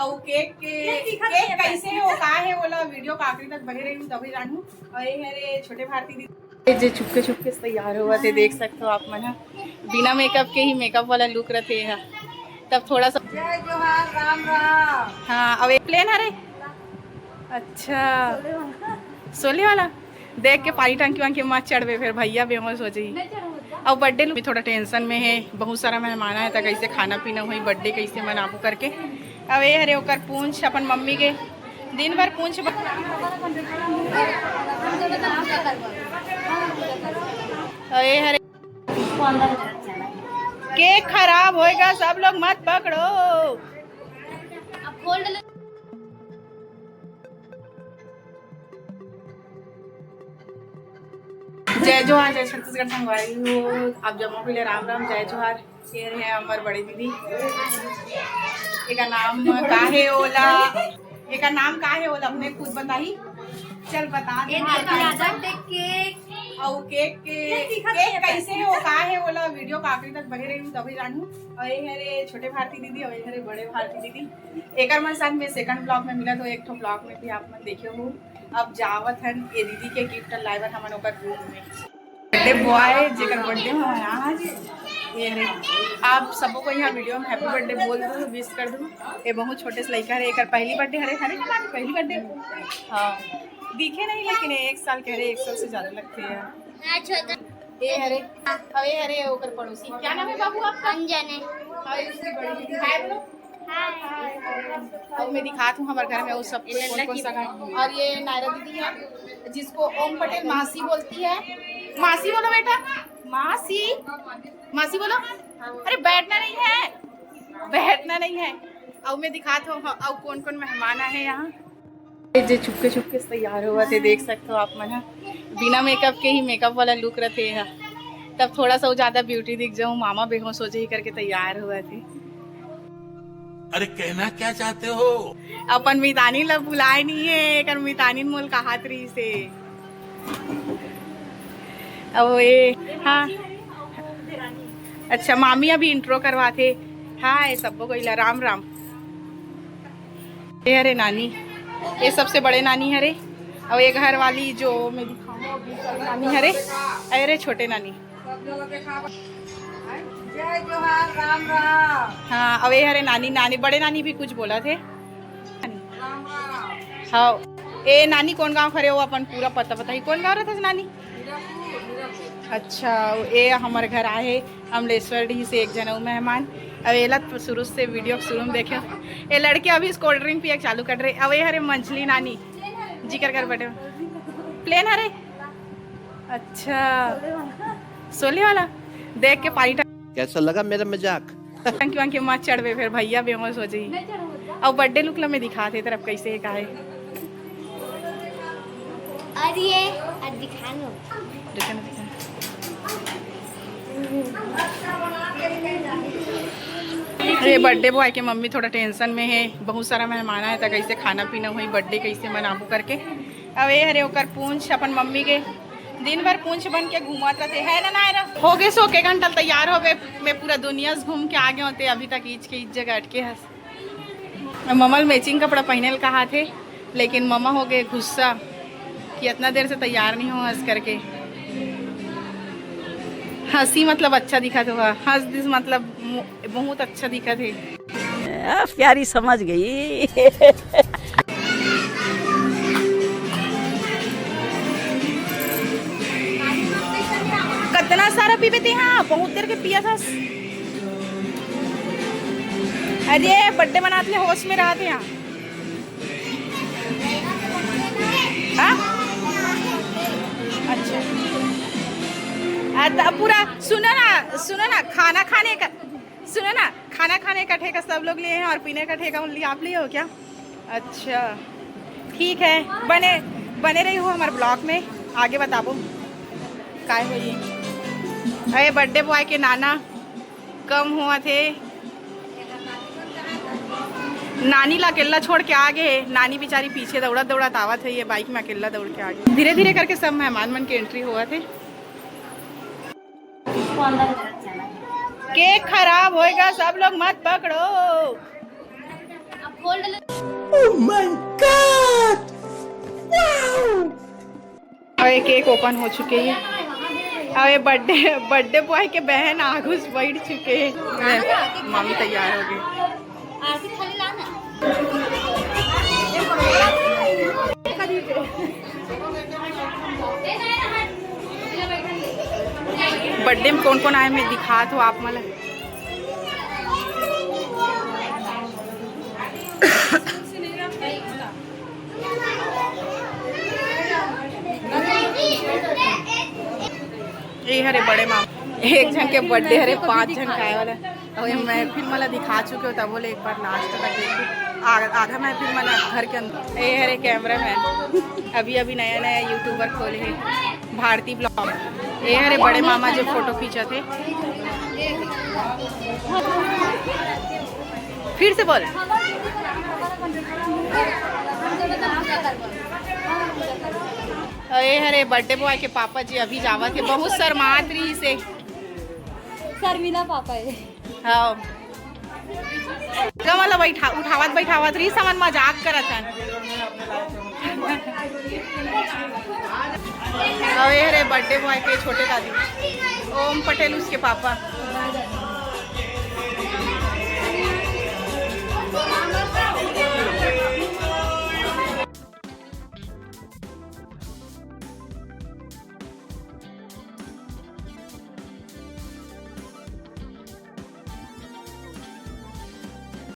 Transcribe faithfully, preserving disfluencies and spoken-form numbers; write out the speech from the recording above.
अउ केक के, केक कैसे हे, वो का हे, ओला वीडियो के आखिरी तक बने रहिहू, तभी जानहू। अउ ये हरे छोटे भारती दीदी, ये जे चुपके चुपके से तैयार होवत हे, देख सकते हो आप मन ह। बिना मेकअप के ही मेकअप वाला लुक रथे ये ह। तब थोड़ा सा जय जोहार, राम राम। हाँ, अब एक प्लेन हरे। अच्छा, शोले वाला देख के पानी टंकी वांकी मत चढ़बे, फिर भैया बेहोश हो जाई। अउ बर्थडे में थोड़ा टेंशन में हे, बहुत सारा मेहमान आए, त कैसे खाना पीना होई, बर्थडे कैसे मनाबो करके। अब ये हरे ओकर पूंछ, अपन मम्मी के दिन भर पूंछ ब-, अब ये हरे केक खराब होएगा, सब लोग मत पकड़ो। जय जोहार, जय छत्तीसगढ़ संगवारी हो। आप जम्मो के लिए राम राम, जय जोहार। ये रहे हमर बड़े दीदी। एकर नाम का हे ओला, एकर नाम का हे ओला अपने खुद बताही। चल बता दे। एक हाँ, बर्थडे केक। अउ केक के, केक कैसे हे, वो का हे, ओला वीडियो के आखिरी तक बने रहिहू, तभी जानहू। अउ ये हरे छोटे भारती दीदी, अउ ये हरे बड़े भारती दीदी। एकर मन साथ में सेकंड ब्लॉग में मिला, तो एक ठो ब्लॉग में भी आप मन देखे हो। अब जावत हन ये दीदी के गिफ्ट लाए बर हमन ओकर रूम में। बर्थडे बॉय जेकर बर्थडे हो आज, ये रे, आप सबो को यहाँ वीडियो में हैप्पी बर्थडे बोल दू, विश कर दू। ये बहुत छोटे से लइका हरे, एकर पहली बर्थडे हरे, हरे ना नानी, पहली बर्थडे। हाँ, दिखे नहीं, लेकिन ये एक साल के हरे, एक साल से ज्यादा लगते हैं। अच्छा, तो ये हरे, अब ये हरे ओकर पड़ोसी, क्या नाम है बाबू आपका? अनजाने। हाँ, ये उसकी बड़ी दीदी। हाय बोलो। अब मैं दिखात हूँ हमारे घर में वो सब कोई कौन कौन सा घर। और ये नायरा दीदी है, जिसको ओम पटेल मासी बोलती है। मासी बोलो बेटा, मासी, मासी बोलो। अरे बैठना नहीं है, बैठना नहीं है। अब मैं दिखात हूँ, हाँ, अब कौन कौन मेहमान आए हैं यहाँ। ये जे चुपके चुपके से तैयार होवत हे, देख सकते हो आप मन ह। बिना मेकअप के ही मेकअप वाला लुक रथे ये ह। तब थोड़ा सा वो ज्यादा ब्यूटी दिख जाऊं, मामा बेहोश हो जाही करके तैयार होवत हे। अरे कहना क्या चाहते हो? अपन मितानिन ला बुलाए नहीं हे, एकर मितानिन मोल कहात रहिस हे। अब ये, हाँ। अच्छा, मामी अभी इंट्रो करवाथे। हाय, सबो कोई ला राम राम। ये हरे नानी, ये सबसे बड़े नानी हरे, अउ ये घर वाली जो मैं दिखाऊँ, अभी बड़ी नानी हरे, अउ ये हरे छोटे नानी। जय जोहार, राम राम। हाँ, अउ ये हरे नानी, नानी, बड़े नानी भी कुछ बोलथे। हाँ, ए नानी कौन गांव हरे, वो अपन पूरा पता बताही, कौन गांव रहिथे नानी? अच्छा, ए हमर घर आए हे अमलेश्वर डीह से एक झन अउ मेहमान। अब एला तो शुरू से वीडियो के शुरू में देखे, ये लड़के अभी कोल्ड ड्रिंक पिए के चालू कर रहे। अब ये हरे मंझली नानी, जिकर कर बैठे, प्लेन हरे। अच्छा, शोले वाला देख के पानी टंक- कैसा लगा मेरा मजाक? टंकी वंकी मत चढ़बे, फिर भैया बेहोश हो जाई। अउ बर्थडे लुक ला मैं दिखात हे तरफ कैसे हे, का हे। अरे, अरे दिखा लो। दिखा ना, दिखा। अरे, बर्थडे बॉय के मम्मी थोड़ा टेंशन में हे, बहुत सारा मेहमान आए, त कैसे खाना पीना होई, बर्थडे कैसे मनाबो करके। अब ये हरे ओकर पूंछ अपन मम्मी के, दिन भर पूंछ बन के घूमत रहिथे, है ना नायरा? हो गे सो के घंटा तैयार होबे, मैं पूरा दुनिया से घूम के आ गे हों, ते अभी तक ईच के ईच जगह अटके हस। ममा ल मैचिंग कपड़ा पहने ल कहाथे, लेकिन ममा हो गे गुस्सा कि इतना देर से तैयार नहीं हो हंस करके। हंसी मतलब अच्छा दिखत होगा, हंस दिस मतलब मु-, बहुत अच्छा दिखत हे। आ, प्यारी समझ गई। कतना सारा पीबे ते? हाँ, बहुत देर के पिया था। अरे, बर्थडे मनात ले होश में रहत हे। हाँ? अच्छा। आ, त पूरा सुनो ना, सुनो ना, खाना खाने का, सुनो ना, खाना खाने का ठेका सब लोग लिए हैं और पीने का ठेका only आप लिए हो क्या? अच्छा, ठीक है, बने, बने रही हो हमारे ब्लॉग में, आगे बताबो काय होई। अरे, बर्थडे बॉय के नाना कम होवत हे। नानी ला अकेला छोड़ के आ गे हे। नानी बेचारी पीछे दौड़त दौड़त आवत हे, ये बाइक में अकेला दौड़ के आ गे। धीरे धीरे करके सब मेहमान मन के एंट्री होवत हे। केक खराब होएगा, सब लोग मत पकड़ो। Oh my God! Wow! और ये केक ओपन हो चुके हे। और ये बर्थडे, बर्थडे बॉय के बहन आगू से बैठ चुके हे। मम्मी तैयार हो गई। बर्थडे में कौन कौन आए, मैं दिखात हूँ आप मन ला। ये हरे बड़े मामा, एक झन के बर्थडे हरे, पांच झन खाए वाला। और ये महफिल मन ला दिखा चुके हो, तब बोले एक बार लास्ट तक देखो। आ-, आधा महफिल मन ला घर के अंदर। ये हरे कैमरा मैन, अभी अभी नया नया यूट्यूबर खोले हे, भारती ब्लॉग। ये हरे बड़े मामा जो फोटो खींचत हे। फिर से बोल। ये हरे बर्थडे बॉय के पापा जी अभी जावत हे, बहुत शर्मात रहिस हे। शर्मिला पापा हे। हाँ। का मतलब बैठा, उठावत बैठावत रहिस, हमन मजाक करत हन। और ये हरे बर्थडे बॉय के छोटे दादी, ओम पटेल उसके पापा।